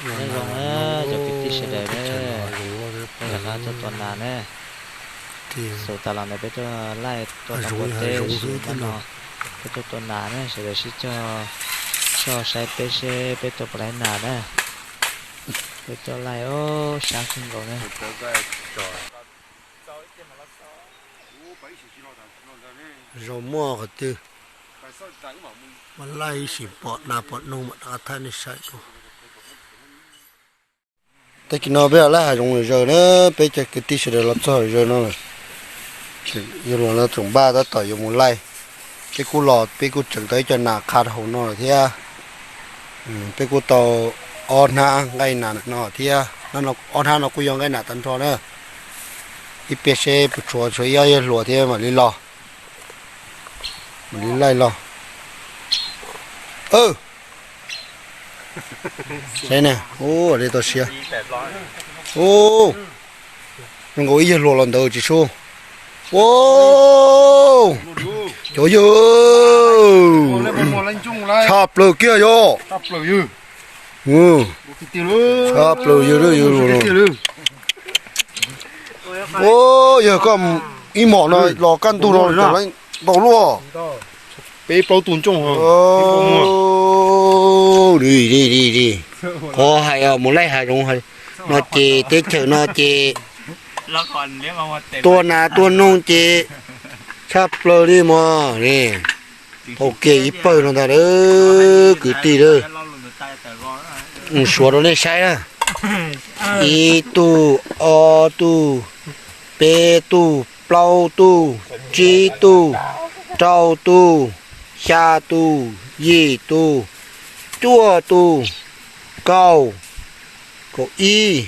Nyob zoo na cov kwv tij sawv daws na, peb rov qab tuaj tua nas na. Xaus tas los ntawd peb tuaj laij tua tau npua teb xwb no, peb tuaj tua nas na, sawv daws sib cog soj saib peb seb peb tua puas laij nas na. Peb tuaj laij, sab kawg nkaus na. Zoo muaj qhov twg mas laij ib sim pom nas pom noog mam rov qab thaij nej saib dua. Tag kis no peb los laij hav zoov lawm zaws na, peb cov kwv tij sawv daws los txog lawm zaws no lawm. Yawg hluas no tseem npaj tab tom yuav mus laij. Peb kuj los peb kuj tseem tau ib co nas qha rau hauv no lawm thiab. Peb kuj tau ob hnab nqaij nas no thiab, ob hnab no kuj yog nqaij nas tag nrho na. Ib pliag seb puas tshuav, tshuav ib ob yawg hluas thiab mam li los, mam li laij los. Saib na, ua li tau siab. Zoo nkaus ib yawg hluas los ntawd tsis sub. Ua, cov yawg, tshaj plaws kiag yog. Tshaj plaws yawg, yawg hluas. Ua, yawg koj ib hmos no los kaj ntug no tau luaj. Peb plaub tug ntsooj. Qhov hais mus laij hav zoov no ces teb chaws no ces tua nas tua noog ces tshaj plaws li mog. Hau kiag ib pawg no ntag lawm kwv tij lawm. Suav rau nej saib na. Ib tug, ob tug, peb tug, plaub tug, tsib tug, rau tug, xya tug, yim tug, cuaj tug, kaum, kaum ib,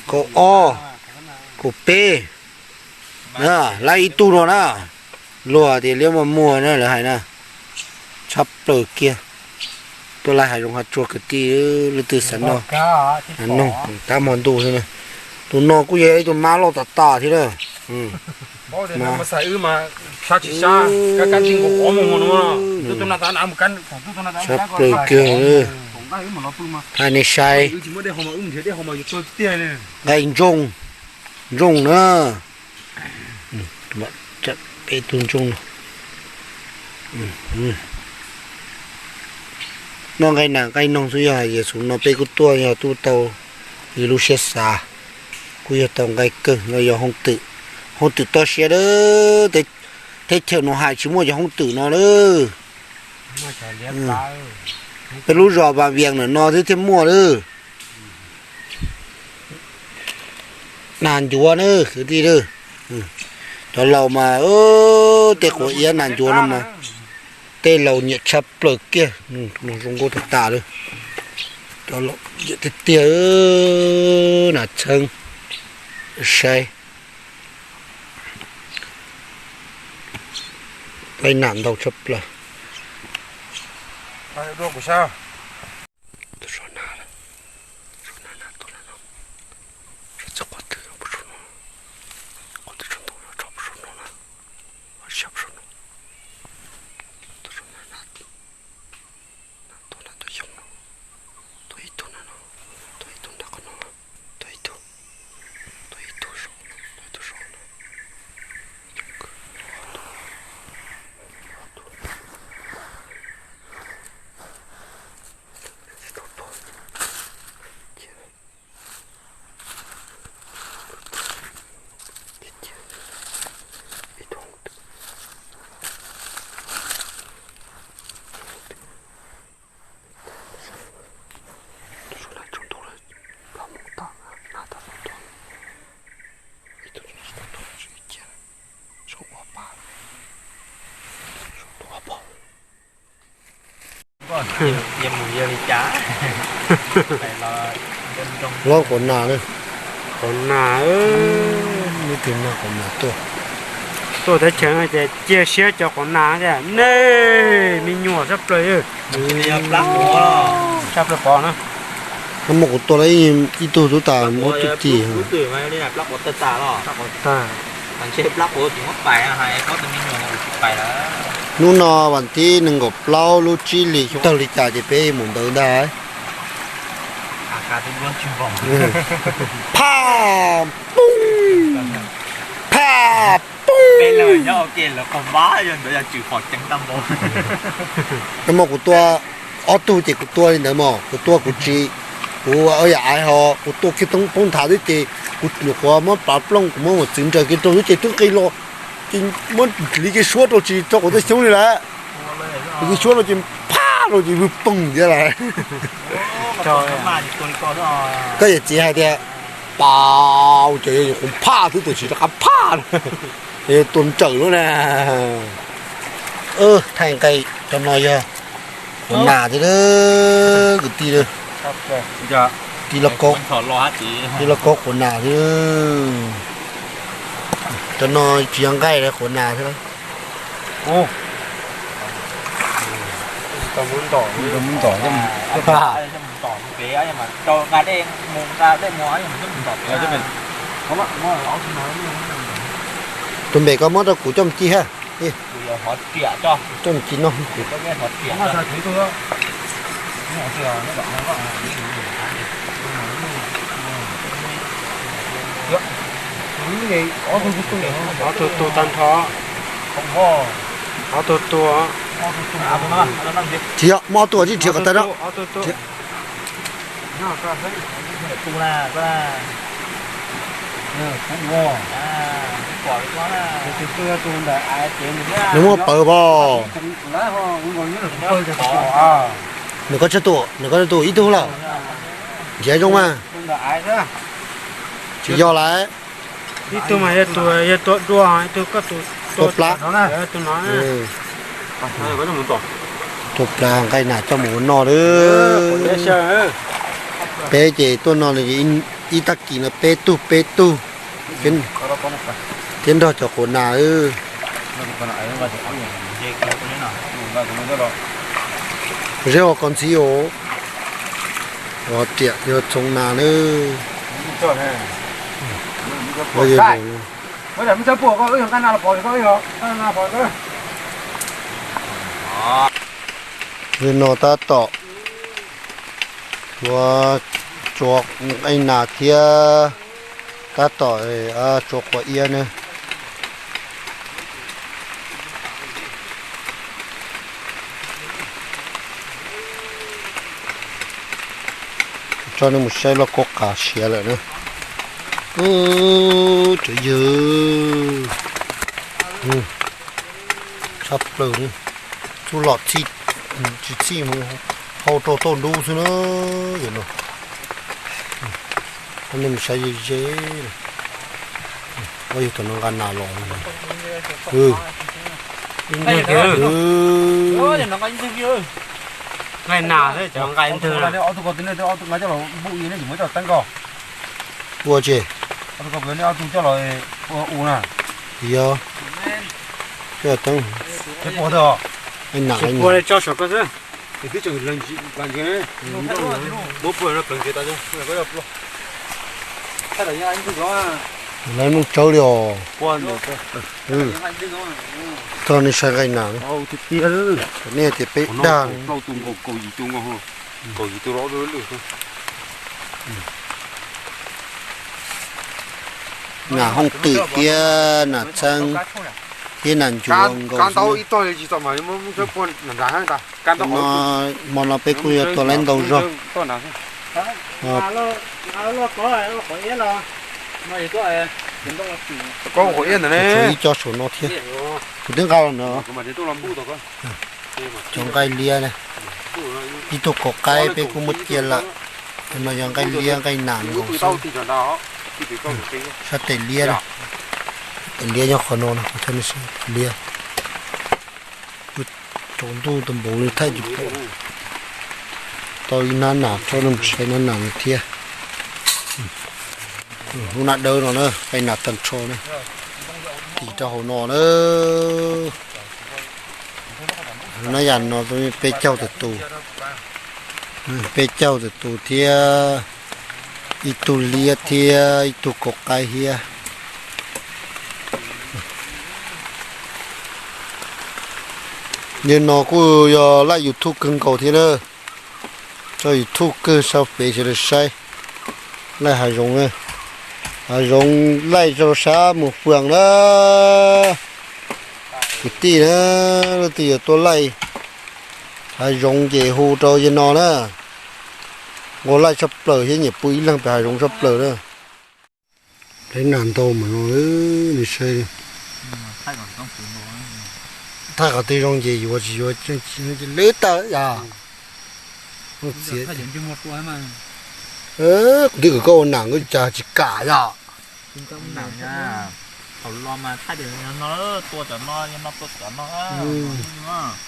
kaum ob, kaum peb. Laib ib tug no na. Luag tias liab muag muag na lawv hais na. Tshaj plaws kiag. Tuaj laij hav zoov hav tsuag kwv tij, leej twg xav noj, noog tab hmo ntuj xwb na. Tus no kuj yog ib tug mab loj tas tas thiab na. Tshaj plaws kiag. Hais nej saib. Nqaij ntsooj, ntsooj na. Peb tug ntsooj no. Noj nqaij nas nqaij noog xwb, yog hais tias xub no peb kuj tuaj yog tuaj tau li lub siab xav, kuj yog tau nqaij kawg no. Yog hoob twm, hoob twm toj siab lawm. Teb chaws no hais tsis muaj cov hoob twm no lawm. Peb lub zos Vaj Vias ntawm no thiaj thiaj muaj lawm. Nas ncuav na kwv tij lawm. Cov laus mas tej quav iab nas ncuav no mas tej laus nyiam tshaj plaws kiag, no zoo nkauj tag tas lawm. Cov laus nyiam tiag tiag, nas txheeb. Saib, laij nas ntau tshaj plaws. Tua ib tug na no, tua ib tug nram qhov no, tua ib tug, tua ib tug saum no, tua ib tug saum no. Lob quav nas na. Quav nas, ib tug noj quav nas tuaj. Tuaj teb chaws no ces cia siab cov quav nas thiab nej, me nyuam tshaj plaws. Tshaj plaws pov na. Muaj kuv tua lawm ib tug tub tas muab tub ci. Hnub no vas thib nees nkaum plaub lub tsib hlis xyoo tawg li cas ces peb mus ntawd ntag. Phaj pooj, phaj pooj. Muaj kuv tua ob tug ces kuv tua li ntawd mog, kuv tua kuv tsis, kuv yam aiv ho kuv tua kiag poob nthav xwb ces kuv nyuam qhuav muab plav plooj, kuv muab mus txwv nraws kiag rau xwb ces twb nqis los, ces muab hliv kiag suab rau tsis tso kuv tej xyoob li lawm. Hliv kiag suab rau ces phaj rau ces vwg poog thiab lawm. Koj yawm txiv hais tias pau ces yog nyuam qhuav phaj xwb, tus tsis rov qab phaj, yog tua nrawm lub na. Thaij nqaij cov no yog quav nas thiab kwv tij, tij laug Kaub quav nas thiab. Cov no tsis yog nqaij, quav nas thiab. Tus npem koj muab rau kuv coj mus ci ha. Coj mus ci no. Ob tug tu tag nrho. Ob tug tu. Tsis yog, muaj ob tug tsis nrhiav kom tag na. Nws muaj pawv pom. Nws koj tshab tus, nws koj tshab tus ib tug lawm. Nrhiav zoo mas. Tsis yog lawm. Ib tug mas yog tus yog tua dua, ib tug koj tus tua plab. Tua plab nqaij nas coj mus ua noj lawm. Peb ces tuaj no ib tag kis no peb tug peb tug thiab nrog cov quav nas. Zeb ua koj ntxhib os. Ua riam yog txhoov nas na. Nim no tab tom ua tsua nqaij nas thiab tab tom tsua quav iab na. Tso nej mus saib lauj kaub qav siav lawm na. Ub, tsav yawg, tshaj plaws, txuj lom txhij, tsis txhij, hau rau tauj ntub xwb na. Yog no, nej mus saib ze ze. Ua yog tus no nqa nas los. Nqaij nas, cov nqaij ntwg. Ua tsi? Yog, tsis pua, tso saum koj xwb. Lawv Looj Tsawb li os. Tog nej saib nqaij nas, nej tias peb dag. Nas hooj twm thiab nas txheeb thiab nas ncuav nkaus xwb. Hmo no peb kuj yuav tua laib ntau zog. Tshuav ib co saum no thiab. Kuv twb nqa los no. Cov nqaij liab na, ib tug kaus qaib peb kuj muab cia lawm. No yog nqaij liab nqaij nas nkaus xwb. Sab tes liab na, tes liab nyob qhov no, tes liab. Tsaus ntuj tau npaum li thaij tsis pom. Tau ib hnab nas tso nej mus saib hnab nas no thiab. Lub hnab dawb no na, nqaij nas tag nrho na, tim rau hauv no na. Hnab yam no peb caug tawm tus, peb caug tawm tus thiab ib tug liab thiab ib tug kaus qaib thiab. Yog no kuj yog laj YouTube kawg nkaus thiab na. Tso YouTube kawg, sau pem sawv daws saib. Laij hav zoov na, hav zoov laij rau sab mus fwam na. Kwv tij na, leej twg yuav tuaj laij hav zoov ces hu rau yawg no na. Nqua laij tshaj plaws thiab, nyiam pw ib leeg pem hav zoov tshaj plaws na. Lawv nas ntau mas no, nws saib. Thaij qhov twg zoo ces yuav, tsis yuav lwb tawm yom. Txiav, twb kom koj ua nam koj cas tsis kam yom.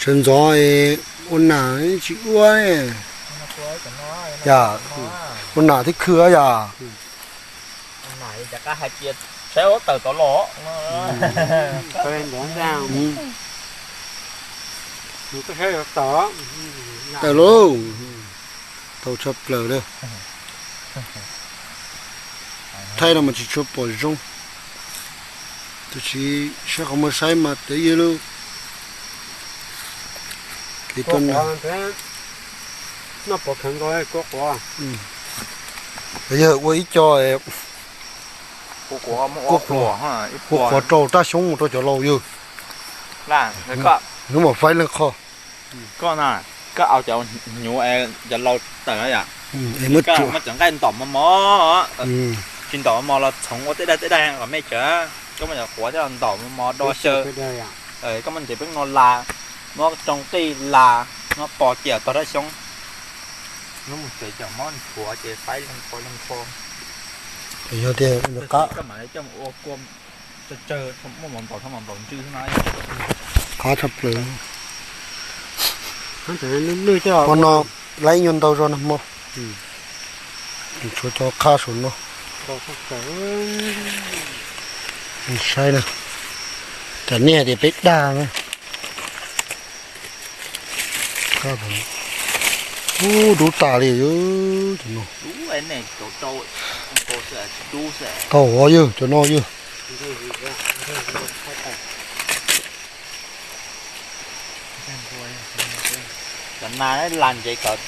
Sawv ntxov ua nam tsis ua, yam ua nam thiab khw yom. Tawm lauj, tau tshaj plaws li. Thaij no mas tsis tshua pom zoo, tab sis saib qhov muag saib mas twb yog lub kev tuaj na. Yog ua ib co kuj quav rau raj xyoob mus rau cov laus yog. Hnub mam faib leej qho. Koj na, koj au cov hnyuv cov laus tawm yom. Muab cov nqaij ntaus mos mos, tsis ntaus mos mos los txhoov ua tej daim tej daim kom me tsawv. Koj muab cov quav coj los ntaus mos mos do xyaw. Koj muab ntsev peb no las, muab tsoo qij las, muab pos cia tog raj xyoob. Hnub mus tsev cov mob nchuav ces faib leej qho leej qho. Yog tias koj mam li coj mus ua kua tsawg tsawg, muaj mos nplaum, muaj mos nplaum ntsw no. Qab tshaj plaws. Hmo no laib nyuag ntau zog no hmo. Tshuav cov qab saum no. Saib na, cov nej tias peb dag na. Ub, dub tas li. Tau ua yog cov no yog. Cov nas las ntsev kom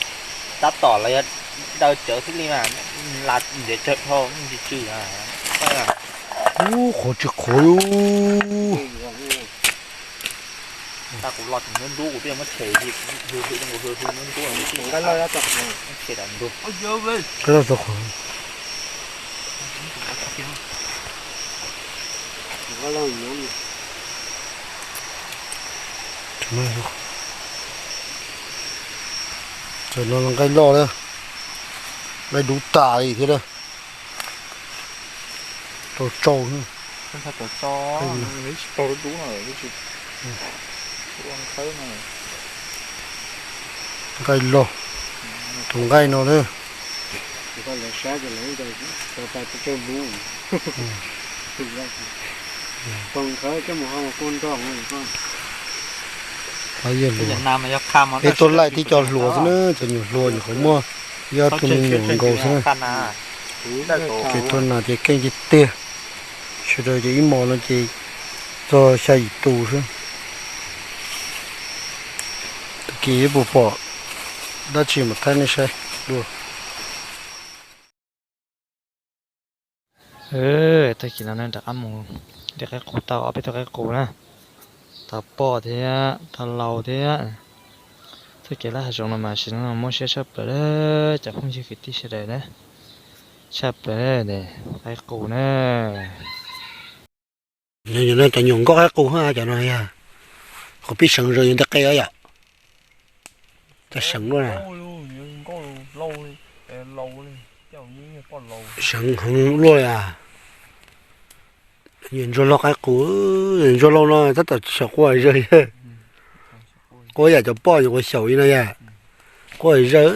tab tom los yog daw cawv xwb li mas, las ntsev tsawg dhau tsis tsw. Ub, qhuav tsis qhuav. Kuv los ntub ntub kuv twb muab tshem, hw hw hw ntub ntub, tshem tau ntug. Tam no nqaij loj na, nqaij dub tas li thiab na. Tau tsau, nqaij loj, tus nqaij no na. Peb tuaj laij tib co hluas xwb na, cov nyuam hluas nyuam qhuav muaj ob tug me nyuam nkaus xwb na. Ces tuaj nas ces keej tiag tiag, sawv daws ces ib hmos no ces txog xya yim tus xwb. Tag kis puas pom dab tsi mam thaij nej saib dua. Tag kis no rov qab mus de qaib qus tau ob peb tug qaib qus na, tau poj thiab tau lau thiab. Txoj kev laij hav zoov no mas sim neej no muaj siab tshaj plaws, cov phooj ywg kwv tij sawv daws na, tshaj plaws qaib qus na. Cov nyuam nkauj qaib qus, cov no yog qhov pib seev zoo yog ntawm qe yom. Cov seev luaj na. Seev heev luaj li a. Ntsuag laug qaib qus, ntsuag laug no tab tom xyaum quaj zawg. Quaj yam cov poj nyuam qhuav xyaum li no yom. Quaj zawg.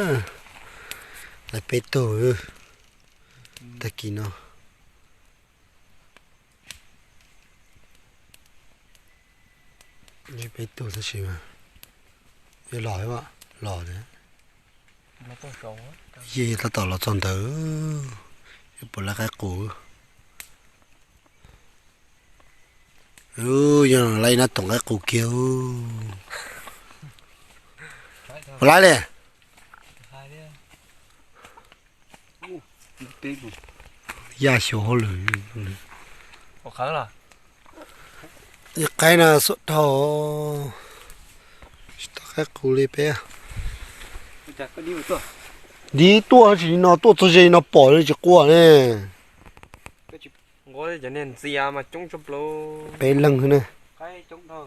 Lawv peb tug tag kis no. Peb tug tab sis los, los, yog tab tom los txog ntawd, yuav pom lawv qaib qus. Yog lawv ib nab toom qaib qus kiag. Puas laib li? Ya xyuas hauj lwm. Ib qaib no xuam dhau, tsis tau qaib qus li peb. Dib tuaj tsis no tuaj txog ze no pom li tsis quaj ne. Peb leeg xwb na,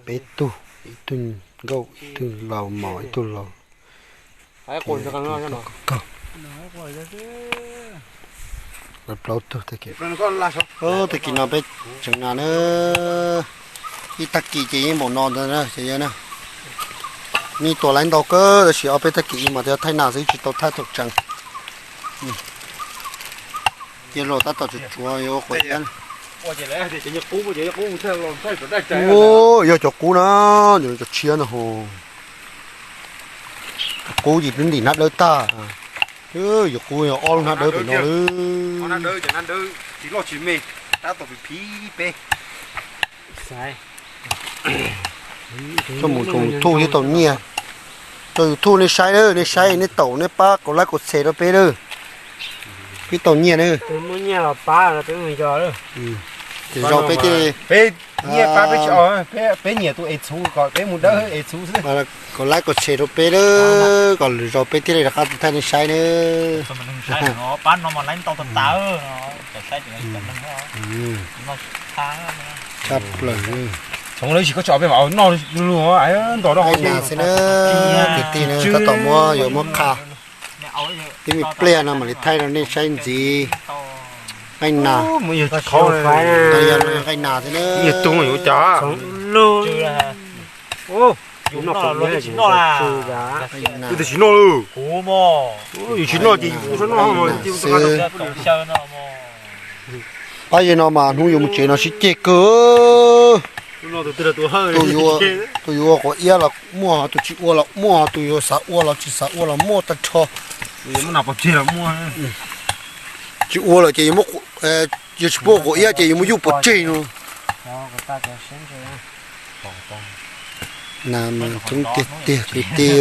peb tug, ib tug nkauj, ib tug laus mos, ib tug laus. Plaub tug tag kis. Tag kis no peb tseem nas na, ib tag kis ces yeej npaum no ntawd na. Nej tua laib ntau kawg tab sis ob peb tag kis no mas thaij nas xwb tsis tau thaij thaum tseem. Cia los tab tom tsuav tsuav yuav ua quav iab. Yog cov qub na, cov tshiab no ho. Cov qub ces twb ntim hnab dawb tag. Yog qub yog ob lub hnab dawb pem no lawm. Coj mus tsoom YouTube thiab tau nyiaj. Tau YouTube nej saib na, nej saib nej taum nej pab kaum like kaum share rau peb na. Peb tau nyiaj na. Ces zaum peb thiaj li, peb nyiaj pab peb tsis, peb nyiam tus es txhuv kom peb mus dawb es txhuv xwb. Kaum like kaum share rau peb na, kom lwm zaus peb thiaj li rov qab thaij nej saib na. Tshaj plaws. Tsoom lawv tsis koj tso peb mam noj lug lug nto na, kwv tij na, tab tom muab yuav muab qha. Tib me pliag no mam li thaij rau nej saib ntxiv. Nqaij nas, yog nqaij nas xwb na. Yus tsis noj, yus tsis noj ces yus tsis noj. Pab yawg no mas hnub yuav mus tsev no sib ceg kawg. Tus yuav ua quav iab los muaj, tus tsis ua los muaj, tus yuav xav ua los tsis xav ua los muaj tag nrho. Tsis ua lawm ces yog tsis pub quav iab ces yuav muab yuj pov tseg no. Nas mas coob tiag tiag kwv tij.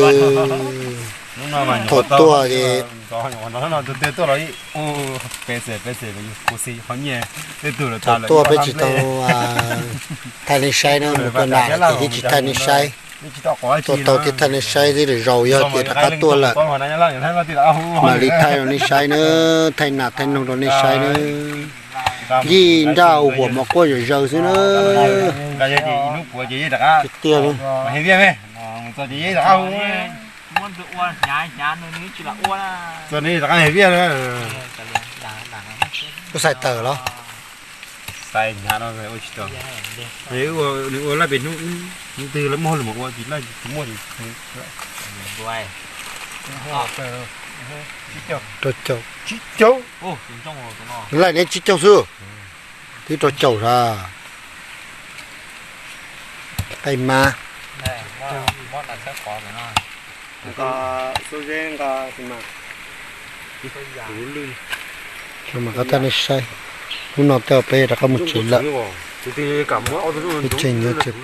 Thaum tuaj ces thaum tuaj peb tsis tau thaij nej saib na, mus koj nas ces thiaj tsis thaij nej saib. Tuaj tau thiaj thaij nej saib xwb, lwm zaus yog ces rov qab tuaj lawm mam li thaij rau nej saib na, thaij nas thaij noog rau nej saib na. Yij nraj hu huam mos quaj zom zaws xwb na. Tiag tiag. Kuv xais tawm los. Nws ua laj pem hnub, hnub twg lawv muaj hauj lwm mas ua, tsis laj tsis muaj. Rau caum, tsib caug. Laj neb tsib caug xwb. Twb rau caum sas. Qaij mab. Mam qab thaij nej saib. Hnub no tej peb rov qab mus tsev lawm. Peb tseem nyob tsev.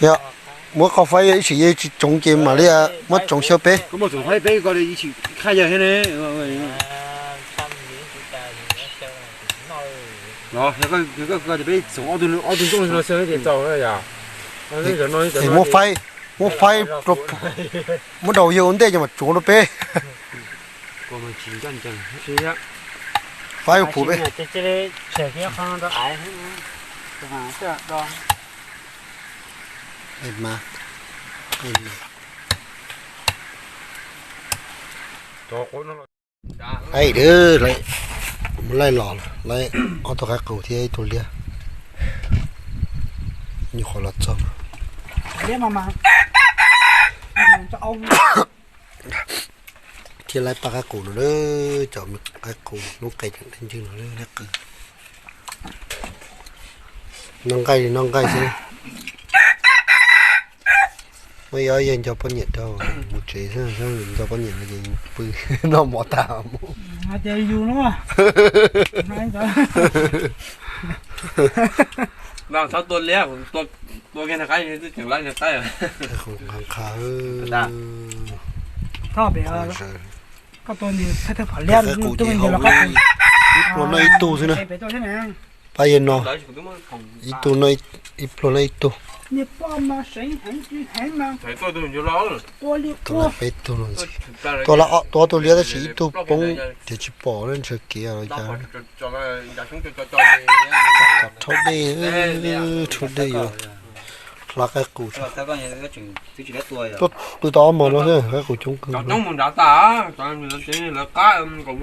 Yog muab qhov faib ib sim yej tsis tsoov ces mam li muab tsoov xyaw peb. Muab faib, muab faib, muab daus yawg ua ntej ces mam tsuav rau peb. Faib ua phuv peb. Aib, lawv mus laij los, laij ob tug qaib qus thiab ib tug liab. Nyuam qhuav los txog. Thiab laij pab qaib qus no, cov qaib qus lub qe ceem ncwg no, laij qw. Noj nqaij li noj nqaij xwb. Muaj ib ob yawg nco poj niam rau mus tsev xwb, nco poj niam no ces pw noj mov tag mus. Txhob tua liab, tua kiag nag qaib tseem laib nag qaib. Txhob pem, koj tua nws thawj thawj phom liab, qab qus ces ib pluag noj ib tug xwb na. Pab yawg no, ib tug noj, ib pluag noj ib tug. Tua peb tug no, tua ob tug liab tab sis ib tug poob ces tsis pom lawm, ntshaw kev los cas. Rhaub dej, rhaub dej yuav hla qaib qus. Pw tau ob hmos no xwb, qaib qus coob kawg. Cov coob mus nrad tas, lawv qab, lawv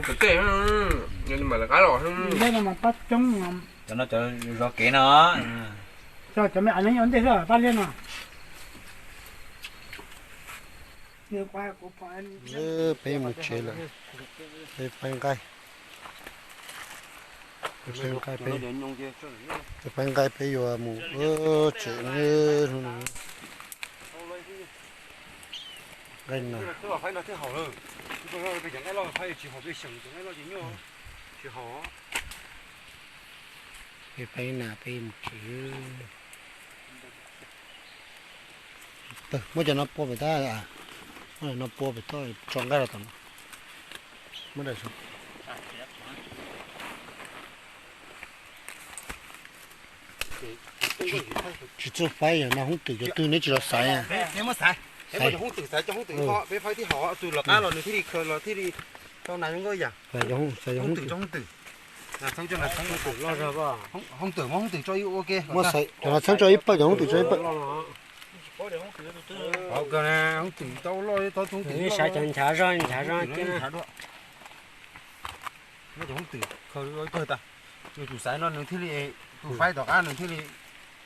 qab los. Cov no cov zov kev no. Cov me av neeg ua ntej xwb pab liab no. Peb mus tsev lawm, peb faib nqaij. Peb faib nqaij, peb yuav mus tsev hnub no. Nqaij na. Peb faib na, peb mus tsev. Muab cov no pua pem toj, muab cov no pua pem toj tso nqaij rau tom no. Muab daim Tsis txawj faib, yog no hoob twm cov twg neb tsis los xaiv. Peb muab xaiv, peb muab cov hoob twm xaiv, cov hoob twm ho, peb faib tib hov, tus lawv qab los nws thiaj li khaws los thiaj li tau nas zoo nkauj yam. Xaiv cov hoob twm, cov hoob twm. Hoob twm, muab hoob twm tso ib pawg, cov hoob twm tso ib pawg, cov hoob twm tso ib pawg. Hoob twm tau loj, hoob twm saiv cov nchav zog, nchav zog. Muab cov hoob twm khaws ua ib pawg tas, nws tus xaiv no nws thiaj li, tus faib tom qab nws thiaj li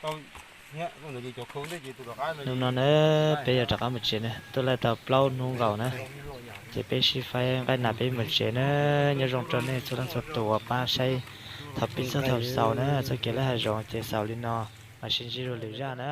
tau. Hnub no na, peb yuav rov qab mus tsev na, tuaj laij tau plaub hnub nkaus na, ces peb sib faib nqaij nas peb mus tsev na. Nyob zoo rau nej txhua leej txhua tus uas pab saib thaum pib txog thaum xaus na, txoj kev lawm hav zoov ces xaus li no, mam sib ntsib dua lwm zaj na.